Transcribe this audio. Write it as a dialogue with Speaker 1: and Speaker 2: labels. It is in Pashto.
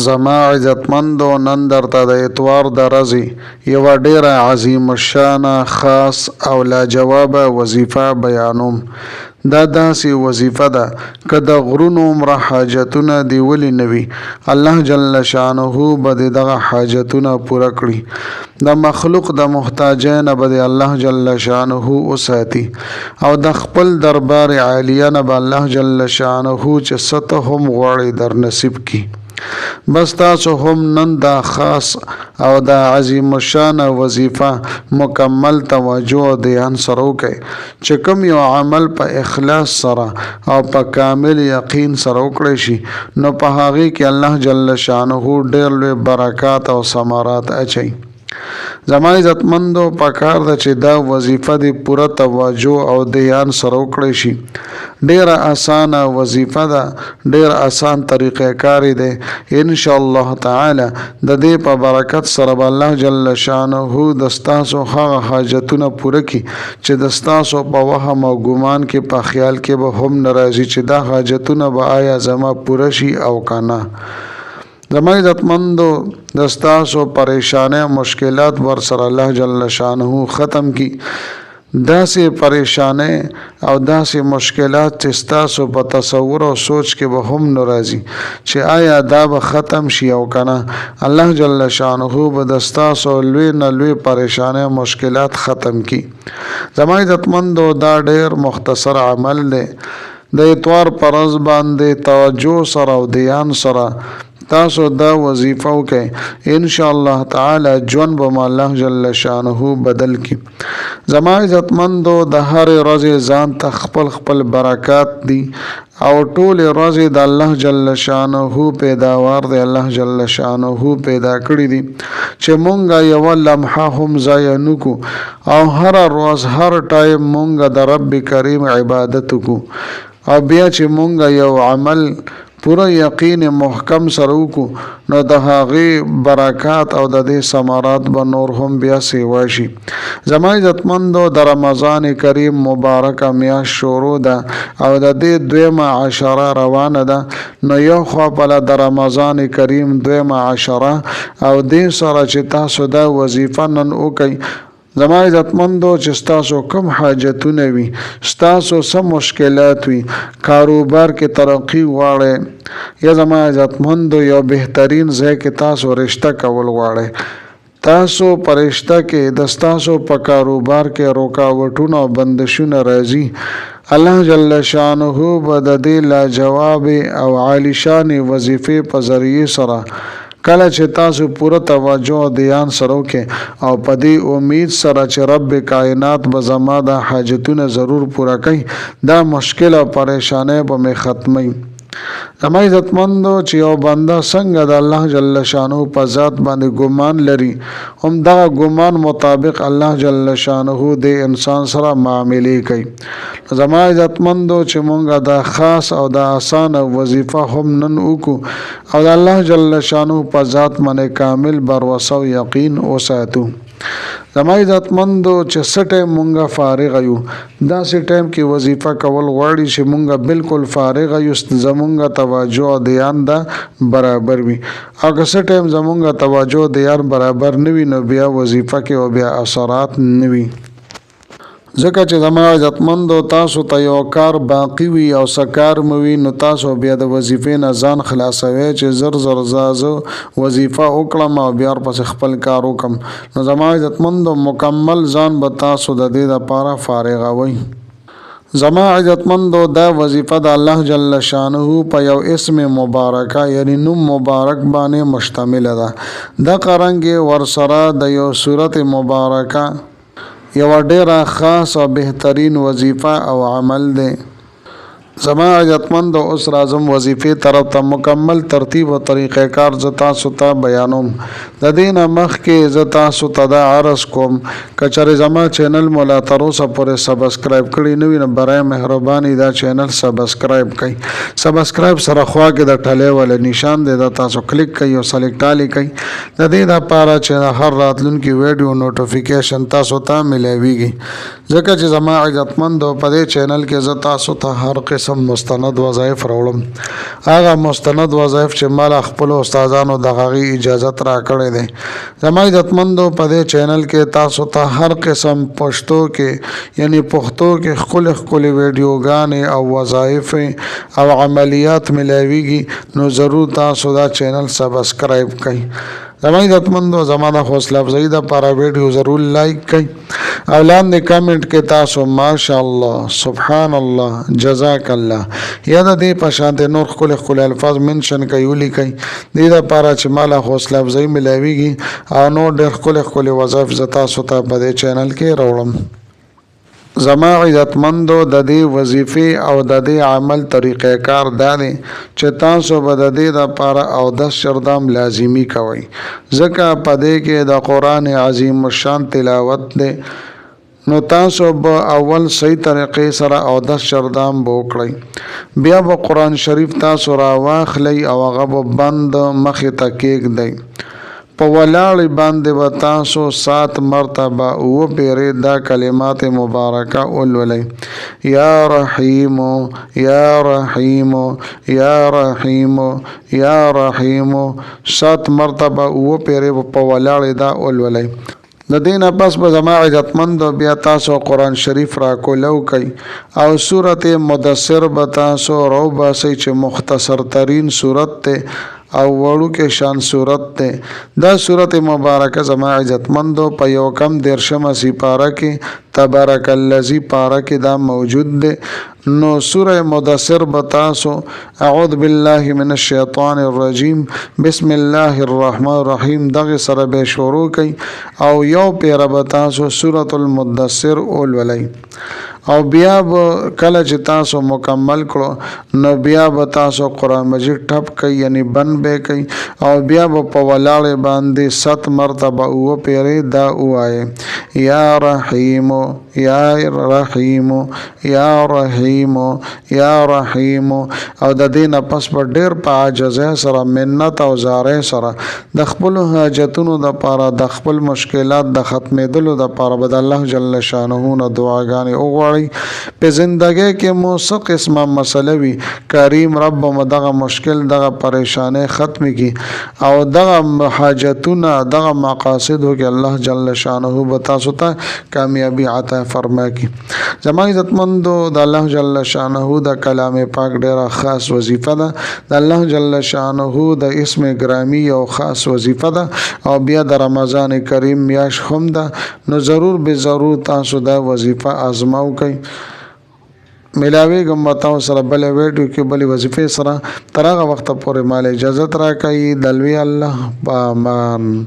Speaker 1: زما عزتمندو نن درته د اتوار د رځې یوه ډیره عظیم الشانه، خاص او لاجوابه وظیفه بیانوم. دا داسې وظیفه ده که د غرونو عمره حاجتونه دې ولې نه وي، الله جل شانه به دې دغه حاجتونه پوره کړي. د مخلوق د محتاجۍ نه به دې الله جل شانه وساتي او د خپل دربار عالیه نه به الله جل شانه چې څه ته هم غواړې در نصیب کړي. بس تاسو هم نن دا خاص او دا عظیم الشان وظیفه مکمل توجه او دیان سره وکړئ چې کوم یو عمل په اخلاص سره او په کامل یقین سره وکړی شي نو په هغې کې الله جل شانه ډېر لوی برکات او ثمرات اچوي. زما عزتمندو پکار ده چې دا وظیفه دې پوره توجه او دیان سره وکړی شي. ډیره اسانه وظیفه ده، ډیر اسان طریقه کار دی. ان شاء الله تعالی د دې په برکت سره به الله جل شانه د ستاسو هغه حاجتونه پوره کړي چې د ستاسو په وهم او ګمان کې په خیال کې به هم نه راځي چې دا حاجتونه به آیا زما پوره شي او که نه. زما عزتمندو د ستاسو پریشانۍ او مشکلات ورسره الله جل شانه ختم کی. داسې پریشانۍ او داسې مشکلات چې ستاسو په تصور او سوچ کې به هم نه راځي چې آیا دا به ختم شي او که نه، الله جل شانه به د ستاسو لوی نه لوی پریشانۍ او مشکلات ختم کی. زما عزتمندو دا ډیر مختصر عمل دی. د اتوار په ورځ باندې توجه سره او دیان سره تاسو دا وظیفه وکړئ، ان شاء الله تعالی ژوند به مو الله جل شانه بدل کړي. زما عزتمندو د هرې ورځې ځان ته خپل خپل برکات دي او ټولې ورځې د الله جل شانه پیداوار دی، الله جل شانه پیدا کړي دي چې مونږ یوه لمحه هم ضایع نه کړو او هره ورځ هر ټایم مونږ د رب کریم عبادت وکړو. او بیا چې مونږ یو عمل پوره یقین محکم سره وکړو نو د هغې برکات او د دې ثمرات به نور هم بیا سیوا شي. زما عزتمندو د رمضان کریم مبارکه میاشت شروع ده او د دې دویمه عشره روانه ده. نو یو خوا پله د رمضان کریم دویمه عشره او دې سره چې تاسو دا وظیفه نن وکئ، زما عزتمندو چې ستاسو کوم حاجتونه وي، ستاسو څه مشکلات وي، کاروبار کې ترقي غواړئ یا زما عزتمندو یو بهترین ځای کې تاسو رشته کول غواړئ، تاسو په رشته کې د ستاسو په کاروبار کې رکاوټونه او بندشونه راځي، الله جل شانه به د دې لاجواب او عالیشان وظیفې په ذریعې سره کله چې تاسو پوره توجه او دیان سره وکړئ او په دې امید سره چې رب کائنات به زما دا حاجتونه ضرور پوره کوي، دا مشکل او پریشانۍ به مې ختموي. زما عزتمندو چې یو بنده څنګه د الله جل شانه په ذات باندې ګمان لري، هم دغه ګمان مطابق الله جل شانه د انسان سره معاملې کوي. زما عزتمندو چې مونږ دا خاص او دا اسانه وظیفه هم نن وکړو او د الله جل شانه په ذات باندې کامل باروسه او یقین وساتو. زما عزتمندو چې څه ټایم مونږه فارغ یو، داسې ټایم کې وظیفه کول غواړي چې مونږه بالکل فارغ یو، زمونږه توجه او دیان دا برابر وي. او که څه ټایم زمونږه توجه او دیان برابر نه وي نو بیا وظیفه کې او بیا اثرات نه وي. ځکه چې زما عزتمندو تاسو ته یو کار باقی وي او څه کار مو وي نو تاسو بیا د وظیفې نه ځان خلاصوئ چې زر زر زه وظیفه وکړم او بیا ورپسې خپل کار وکړم. نو زما عزتمندو مکمل ځان به تاسو د دې دپاره فارغوئ. زما عزتمندو دا وظیفه د الله جل شانه په یو اسم مبارکه یعنی نوم مبارک باندې مشتمله ده. دغه رنګ یې ورسره د یو سورت مبارکه یوه ډیره خاص او بهترین وظیفه او عمل دی. زما عزتمند اوس راځم وظیفې طرف ته. مکمل ترتیب او طریقه کار زه تاسو ته بیانوم. د دې نه مخکې زه تاسو ته دا عرض کوم که چېرې زما چینل مو لا تر اوسه پورې سبسکرایب کړی نه وي نو برای مهرباني دا چینل سبسکرایب کړئ. سبسکرایب سره خوا کې د ټلې والا نشان دی، دا تاسو کلیک کړئ او سلیکټ آل یې کړئ، د دې دپاره چې د هر راتلونکي ویډیو نوټیفیکیشن تاسو ته میلاویږي. ځکه چې زما عزتمندو په دې چینل کې زه تاسو ته هر قسم قسم مستند وظایف راوړم، هغه مستند وظایف چې مالا خپل استادانو د هغې اجازت راکړی دی. زما عزتمندو، په دې چینل کې تاسو ته هر قسم پښتو کې، یعنی پښتو کې ښکلې ښکلې ویډیوګانې او وظایف او عملیات ملاویږي، نو ضرور تاسو دا چینل سبسکرایب کړئ. زما عزتمندو، زما د حوصله افزایي دپاره ویډیو ضرور لایک کړئ او لاندې کمنټ کې تاسو ماشاءالله، سبحان الله، جزاک الله یا د دې په شان نور ښکلي ښکلي الفاظ منشن کوي، ولیکئ، دې دپاره چې ماله حوصله افزایي ملاویږي او نور ډېر ښکلي ښکلي وظایف زه تاسو ته په دې چینل کې راوړم. زما عزتمندو، د دې وظیفې او د دې عمل طریقه کار دا دی چې تاسو به د دې دپاره اودس چردام لازمي کوئ، ځکه په دې کې د قرآن عظیم الشان تلاوت دی. نو تاسو به اول صحیح طریقې سره اودس چردام به وکړئ، بیا به قرآن شریف تاسو راواخلئ او هغه به بند مخې ته کېږدئ. په ولاړې باندې به تاسو 7 مرتبه 7 پیرې دا کلمات مبارکه ولولئ: یا رحیم، یا رحیم، یا رحیم، یا رحیم. 7 مرتبه 7 پیرې په ولاړې دا ولولئ. د دې نه پس به زما عزتمندو بیا تاسو قرآن شریف را کولو کوي او سورت مدثر به تاسو راوباسئ چې مختصر ترین سورت دی او وړوکی شان سورت دی. دا سورت مبارکه زما عزتمندو په 31مه سپاره کې، تبارک الذی پاره کې دا موجود دی. نو سوره مدثر به تاسو اعوذ بالله من الشیطان الرجیم، بسم الله الرحمن الرحیم دغه سره به شروع کړئ او یو پیره به تاسو سورة المدثر ولولئ. او بیا به کله چې تاسو مکمل کړو، نو بیا به تاسو قرآن مجید ټپ کوي، یعنی بند به کوي، او بیا به په ولاړې باندې 7 مرتبه 7 پیرې دا ووایې: یا رحیم، یا رحیم، یا رحیم، یا رحیم. او د دې نه پس به ډېر په عاجزۍ سره، منت او زارۍ سره، د خپلو حاجتونو دپاره، د خپل مشکلات د ختمېدلو دپاره به د الله جل شانه نه دعاګانې وغواړئ. په زندګۍ کې مو څه قسمه مسله وي، کریم رب به مو دغه مشکل، دغه پریشانۍ ختمې کړي او دغه حاجتونه، دغه مقاصدو کې الله جل شانه به تاسو ته کامیابي عطا فرما کړي. زما عزتمندو، د الله جل شانه د کلام پاک ډېره خاص وظیفه ده، د الله جل شانه د اسم ګرامي یو خاص وظیفه ده، او بیا د رمضان کریم میاشت هم ده. نو ضرور به ضرور تاسو دا وظیفه ازماو کوئ. ملاویږم به تاسو سره بله ویډیو کې بلې وظیفې سره. تر هغه وخته پورې مال اجازت راکړئ. د لوی الله په امان.